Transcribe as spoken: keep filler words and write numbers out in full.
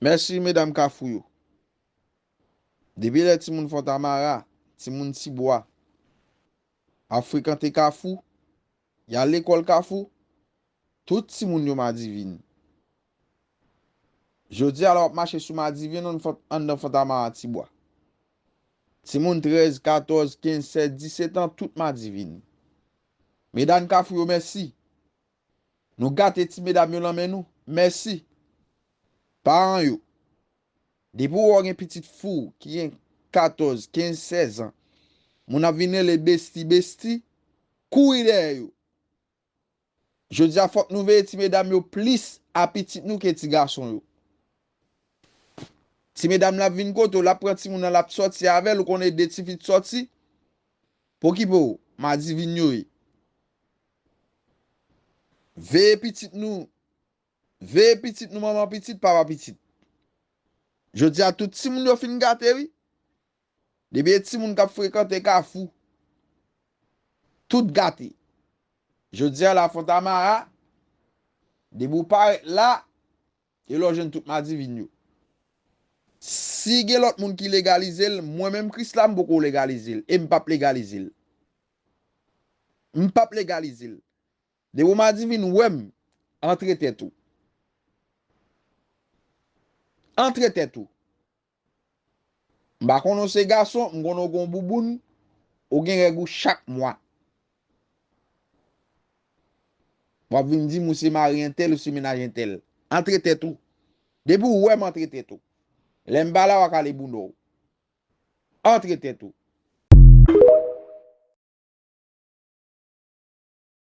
Mèsi medam Kafou yo. Depi lè timoun Fontamara, timoun Tibwa ap frekante Kafou, y al lekòl Kafou, tout timoun yo madivin. Jodi a la w ap mache sou madivin anndan Fontamara Tibwa. Timoun trèz, katòz, kenz, sèz, disèt an, tout madivin. Medam Kafou yo, mèsi. Nou gate ti medam yo nan men nou. Mèsi. Paran yo, depi w wè w gen pitit fi w ki gen katòz, kenz, sèz an, moun ap vin rele besti, besti, kouri dèyè yo. Jodi a, fòk nou veye ti medam yo plis a pitit nou ke ti gason yo. Ti medam la ap vin kote w, l ap pran timoun nan, l ap sòti avè l, ou konnen de ti fi t sòti. Pokipe w, madivin yo ye. Veye pitit nou, veye pitit nou, manman pitit, papa pitit. Jodi a, tout timoun yo fin gate, wi. Depi e timoun k ap frekante Kafou, tout gate. Jodi a la, Fontamara, depi w parèt la, e la w jwenn tout madivin yo. Si gen lòt moun ki legalize l, mwen menm Krisla, m poko legalize l, e m p ap legalize l. M p ap legalize l. Depi w madivin wè m, antre tèt ou. Antre tèt ou. M pa konnen w se gason, m konnen w gen yon bouboun, ou gen règ ou chak mwa. W ap vin di m ou se mari entèl, ou se mennaj entèl. Antre tèt ou. Depi w wè m, antre tèt ou. Lè m pa la, w a kale bounda w. Antre tèt ou.